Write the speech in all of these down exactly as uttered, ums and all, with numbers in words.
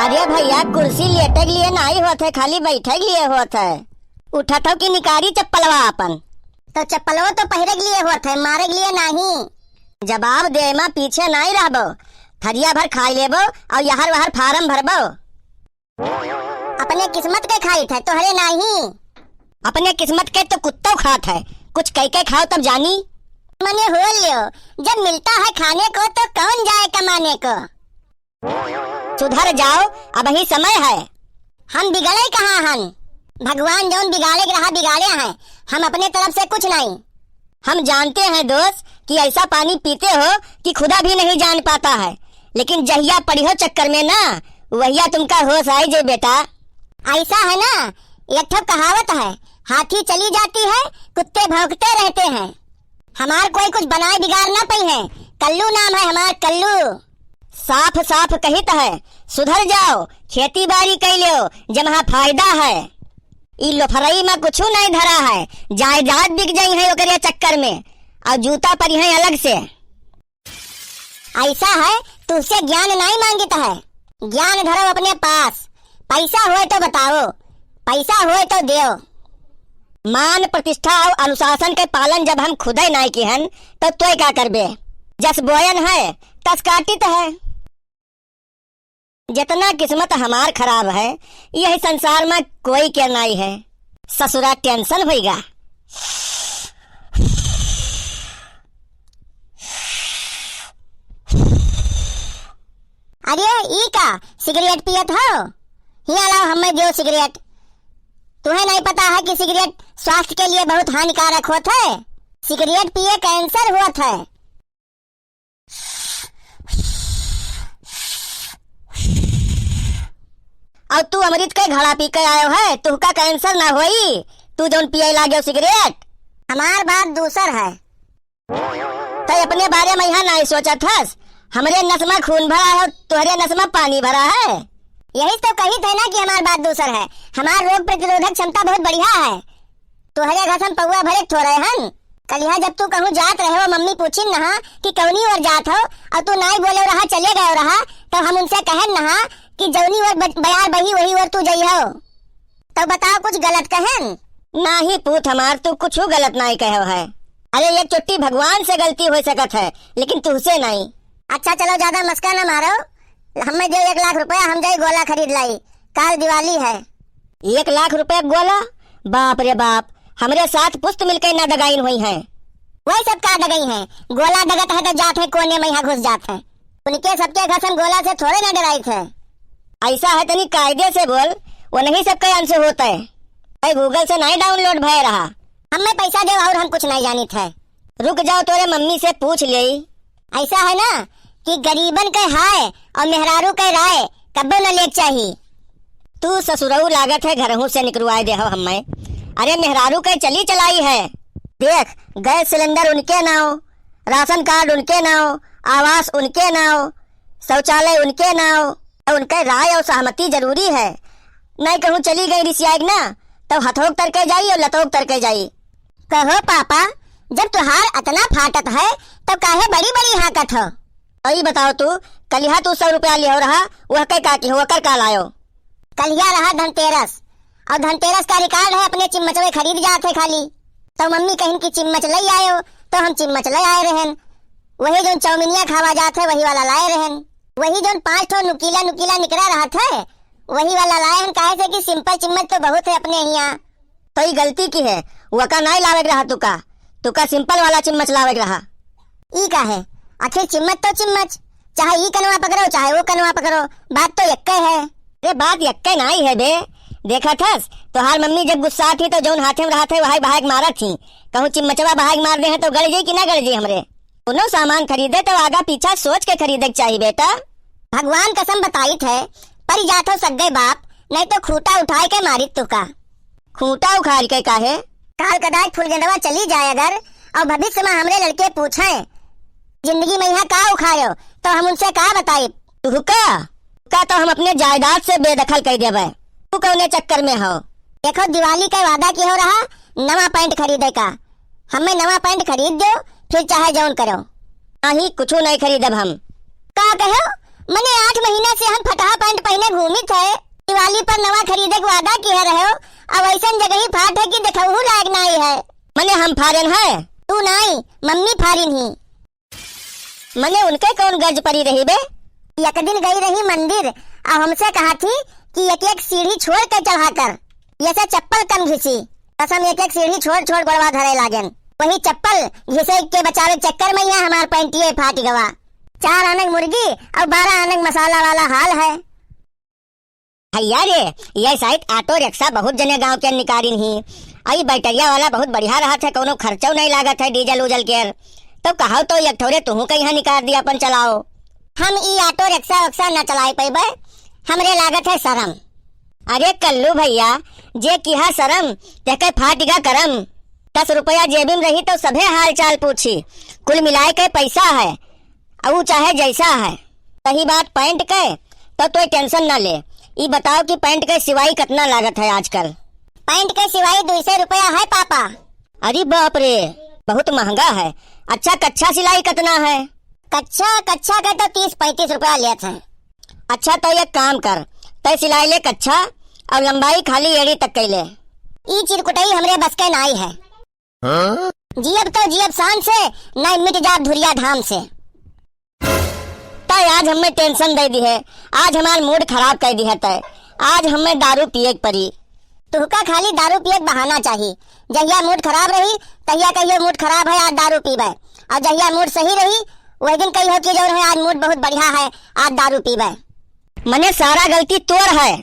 अरे भइया, कुर्सी लेटे के लिए नाहीं होत है, खाली बैठे के लिए होत है। उठत हो कि निकारी चप्पलवा आपन? तो चप्पलवा तो पहिरे के लिए होत है, मारे के लिए नाहीं। जवाब दे मा पीछे नाहीं रहबो, थरिया भर खाई लेबो अउर यहर वहर फारम भरबो। अपने किस्मत के खाइत है, तोहरे नाहीं। अपने किस्मत के तो कुत्तो खात है, कुछ कह के खाओ तब जानी। मने हो लियो, जब मिलता है खाने को तो कौन जाए कमाने को। सुधर जाओ, अबही समय है। हम बिगड़े कहाँ हन? भगवान जौन बिगाड़े के रहा बिगाड़े हैं, हम अपने तरफ से कुछ नाहीं। हम जानते हैं दोस्त कि ऐसा पानी पीते हो कि खुदा भी नहीं जान पाता है, लेकिन जहिया पड़िहो चक्कर में ना, वहिया तुमका होश आई जे बेटा। ऐसा है ना, एक ठो कहावत है, हाथी चली जाती है, कुत्ते भौंकते रहते हैं। हमार कोई कुछ बनाए बिगाड़ ना पइहैं, कल्लू नाम है हमार, कल्लू। साफ साफ कहित है, सुधर जाओ, खेती बारी कइ लेओ, जमहा फायदा है। ई लोफरई मा कुछु नाहीं धरा है, जायदाद बिक जइहैं ओकरे चक्कर में, अउर जूता परिहैं अलग से। ऐसा है, तुहसे ज्ञान नाहीं मांगित है, ज्ञान धरो अपने पास। पैसा होए तो बताओ, पैसा होए तो देओ। मान प्रतिष्ठा अउर अनुशासन के पालन जब हम खुदै नाहीं किहन, तो तोय का करबे? जस बोयन है, तस काटित है। जितना किस्मत हमार खराब है, यही संसार मा कोई के नाहीं है। ससुरा tension होइगा। अरे, ई का सिगरेट पियत हो? हियाँ लाओ, हमें दियो सिगरेट। तुहें नाहीं पता है कि सिगरेट स्वास्थ्य के लिए बहुत हानिकारक होत है? सिगरेट पिए कैंसर होत है। अउर तू अमृत के घड़ा पी के आयो है, तुहका कैंसर ना होई, तू जौन पिए लाग्यो सिगरेट। हमार बात दूसर है। तै अपने बारे मा यहाँ नाहीं सोचत हस, हमरे नस मा खून भरा है, तुहरे नस मा पानी भरा है। यही तो कहित है ना कि हमार बात दूसर है, हमार रोग प्रतिरोधक क्षमता बहुत बढ़िया है। तोहरे घर से हम पौआ भरे थोड़े हन। कलिहा जब तू कहूँ जात रहे हो, मम्मी पूछिन नहा कि कौनी ओर जात हो, अउर तू नाहीं बोले रहा, चले गए रहा, तब हम उनसे कहन नहा कि जौनी ओर ब-, बयार बही, वही ओर तू जइहो। तब बताओ, कुछ गलत कहन? नाहीं पूत हमार, तू कुछ गलत नाहीं कहो है। अरे, एक चुट्टी भगवान से गलती हो सकत है, लेकिन तुहसे नाहीं। अच्छा, चलो, ज्यादा मस्का ना मारो, हमें दे एक लाख रुपया, हम जाई गोला खरीद लाई, काल दिवाली है। एक लाख रुपया गोला? बाप रे बाप, हमरे सात पुस्त मिलके ना दगाइन हुई हैं। वही सब का दगाई हैं, गोला दगत है तो जात है कोने मा यहाँ घुस जात है। उनके सबके घर से हम गोला से थोड़े ना डराइत है। ऐसा है तनी कायदे से बोल, वो नहीं सबके अंश होत है। भाई Google से नाहीं download भय रहा। हमें पैसा देओ अउर हम कुछ नाहीं जानित है। रुक जाओ, तोरे मम्मी से पूछ लेई। ऐसा है ना कि गरीबन के हाय अउर मेहरारू के राय कब्बो न लेक चाही। तू ससुरऊ लागत है घरहू से निकरुआए देहो हम्मे। अरे मेहरारू के चली चलाई है। देख, गैस सिलेंडर उनके नाव, राशन कार्ड उनके नाव, आवास उनके नाव, शौचालय उनके नाव, तो उनके राय अउर सहमति जरूरी है। नहीं कहूँ चली गई रिसियाई ना, तो हथोक तर के जाई अउर लतोक तर के जाई। कहो पापा, जब तुहार अतना फाटत है, तब काहे बड़ी-बड़ी हाँकत हो? अउर ई बताओ तू, कलिहा तू सौ रुपया लिहो रहा, वह के का किहो, ओकर का लायो? कलिहा रहा धनतेरस, अउर धनतेरस का record है, अपने चिम्मचवे खरीद जात है खाली। तो मम्मी कहिन कि चिम्मच लई आयो, तो हम चिम्मच लई आए रहन। वही जौन चौमिनिया खावा जात है, वही वाला लाए रहन। वही जौन पाँच ठो नुकीला नुकीला निकरा रहत है, वही वाला लाए हन, काहे से कि simple चिम्मच तो बहुत है अपने हियाँ। तो ई गलती किहे, वका नाई लावे के रहा तुका, तुका simple वाला चिम्मच लावे के रहा। ई का है? आखिर चिम्मच तो चिम्मच, चाहे ई कनवा पकड़ो, चाहे वो कनवा पकड़ो, बात तो यक्के है। रे बात यक्के नाई है बे, देखत हस, तोहार मम्मी जब गुस्सा थी तो जौन हाथे में रहत है, वही बहाय के मारत थी। कहूँ चिम्मचवा बहाय के मार दे हैं तो गड़ जाई कि ना गड़ जाई हमरे? कौनो सामान खरीदे तो आगा पीछा सोच के खरीदे के चाही बेटा। भगवान कसम बताइत है, परि जात हो सग्गे बाप, नहीं तो खूंटा उठाए के मारित तुका। खूंटा उखाड़ के काहे? काल कदाच फुलगेंदवा चली जाए अगर, और भविष्य में हमरे लड़के पूछे, "जिंदगी में यहाँ का उखाड़ो?" तो हम उनसे का बताई? तुहका? का तो हम अपने जायदाद से बेदखल कर देबे। तू कौने चक्कर में हो? देखो, दिवाली के वादा किहो रहा, नवा पैंट खरीदे का। हमें नवा पैंट खरीद दो, फिर चाहे जौन करो। नहीं, कुछ नहीं खरीदब हम। का कहो? मने आठ महीना से हम फटहा पैंट पहने घूमी चप्पल नवा खरीदे के वादा किहे रहो, अब अइसन जगही फाट है कि देखहू लायक नाई है। मने हम फारेन है? तू नाई, मम्मी फारिन ही। मने उनके कौन गर्ज परी रही बे? एक दिन गई रही मंदिर, आ हमसे कहा थी कि एक एक सीढ़ी छोड़ के चढ़ा कर, ये से चप्पल कम घिसी। बस हम एक एक सीढ़ी छोड़ छोड़ गोड़वा धरे लागेन। वही चप्पल घिसे के बचावे के चक्कर में यहाँ हमार पैंटिये फाट गवा। चार आनक मुर्गी और बारह आनक मसाला वाला हाल है। भैया रे, ये साइड ऑटो रिक्शा बहुत जने गांव के निकारिन ही। अई बैटरिया वाला बहुत बढ़िया रहत है, कौनो खर्चो नहीं लागत है डीजल उजल के। तो कहो तो एक ठोरे तुहू के यहाँ निकार दिया, अपन चलाओ। हम ई ऑटो रिक्शा उक्शा न चलाए पैबे, हमरे लागत है शरम। अरे कल्लू भैया, जे किहा शरम, तेके फाटिगा करम। दस रुपया जेबी में रही तो सभे हाल चाल पूछी, कुल मिलाए के पैसा है, अउ चाहे जैसा है। रही बात पैंट के, तो तोय टेंशन ना ले। ई बताओ कि पैंट के सिवाई कितना लागत है आजकल? पैंट के सिवाई दुई सौ रुपया है पापा। अरे बाप रे, बहुत महंगा है। अच्छा, कच्छा सिलाई कितना है? कच्छा, कच्छा के तो तीस पैंतीस रुपया लेत हैं। अच्छा, तो एक काम कर, तय सिलाई ले कच्छा और लंबाई खाली एड़ी तक के ले। ई चिरकुटई हमरे बस के नाई है। हाँ? जियब तो जियब शान से, नहीं मिट जाब धुरिया धाम से। तय आज हमें टेंशन दे दी है, आज हमार मूड खराब कर दी है तय। आज हमें दारू पिए के पड़ी। तुहका खाली दारू पिए के बहाना चाही। जहिया मूड खराब रही, तहिया कहियो मूड खराब है, आज दारू पीबे। और जहिया मूड सही रही, वही दिन कहियो कि जो है आज मूड बहुत बढ़िया है, आज दारू पीबे। मने सारा गलती तोर है।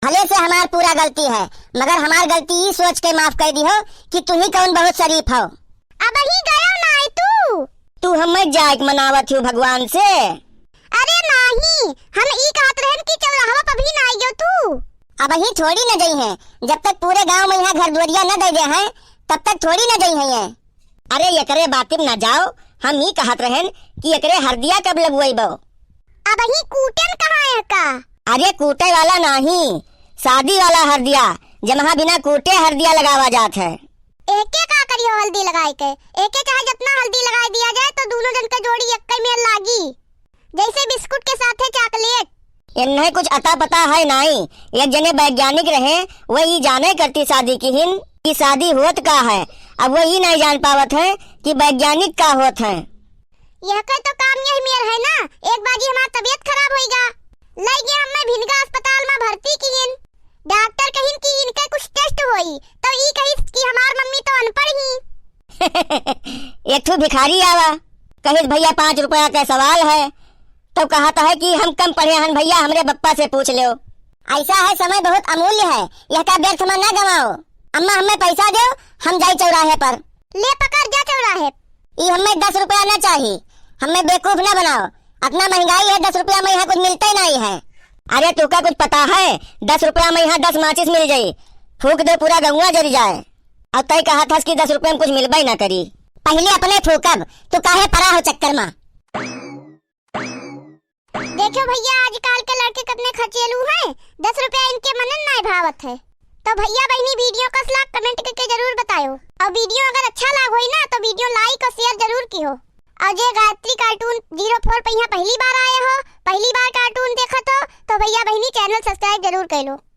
भले से हमार पूरा गलती है, मगर हमार गलती ई सोच के माफ कर दिहो कि तू ही कौन बहुत शरीफ हो। अबही गयो नाई तू। तू हमें जाए के मनावत हो भगवान से। अरे नाही, हम ई कहत रहन कि चौराहवा पर भी ना आइयो तू। अबही थोड़ी न जई हैं, जब तक पूरे गांव में यहाँ घर दुआरिया न दे दे हैं, तब तक थोड़ी न जई हैं ये। अरे एकरे बातिम ना जाओ, हम ई कहत रहन कि एकरे हरदिया कब लगवइबो? अबही कूटेन कहाँ है का? अरे कूटे वाला नाही, शादी वाला हरदिया, जमहा बिना कूटे हरदिया लगावा जात है। एके का करियो हल्दी लगाए के? एके चाहे जितना हल्दी लगाए दिया जाए तो दोनों जन के जोड़ी एक्के में लागी। जैसे बिस्कुट के साथे चॉकलेट। इन्हें कुछ अता पता है नाई। एक जने वैज्ञानिक रहे, वह ई जाने करती शादी की हिन कि शादी होत का है। अब वह ई नहीं जान पावत है कि वैज्ञानिक का होत है। यह के तो काम यही मेर है ना, एक बाजी हमार तबीयत खराब होइगा, लई गया हमें भिनगा अस्पताल में भर्ती की हिन। डॉक्टर कहिन कि इनके कुछ टेस्ट होई, तो ई कहिस कि हमार मम्मी तो अनपढ़ ही। एक ठो भिखारी आवा, कहिस, "भैया, पाँच रुपया के सवाल है।" तो कहत है कि "हम कम पढ़े हन भैया, हमरे बप्पा से पूछ लेव।" ऐसा है, समय बहुत अमूल्य है, यह का व्यर्थ में ना गवाओ। अम्मा, हमें पैसा देव, हम जाई चौराहे पर। ले पकड़, जा चौराहे। ई हमें दस रुपया ना चाही, हमें बेवकूफ ना बनाओ। इतना महंगाई है, दस रुपया में यहाँ कुछ मिलते नहीं है। अरे, तुका कुछ पता है, दस रुपया में यहाँ दस माचिस मिल जाई, फूंक दे, पूरा गौवा जरी जाए। और तय कहत हस कि दस रुपया में कुछ मिलबे ना करी। पहले अपने फूकब, तू काहे परा हो चक्कर में? देखो भैया, आजकल के लड़के कितने खचेलू हैं, दस रुपया इनके मनन नाय भावत है। तो भैया बहिनी, video कस लाग comment करके जरूर बतायो, और video अगर अच्छा लाग होई ना तो video like और share जरूर किहो। और जे गायत्री cartoon zero four पे यहाँ पहली बार आए हो, पहली बार cartoon देखत हो, तो भैया बहिनी channel subscribe जरूर कर लो।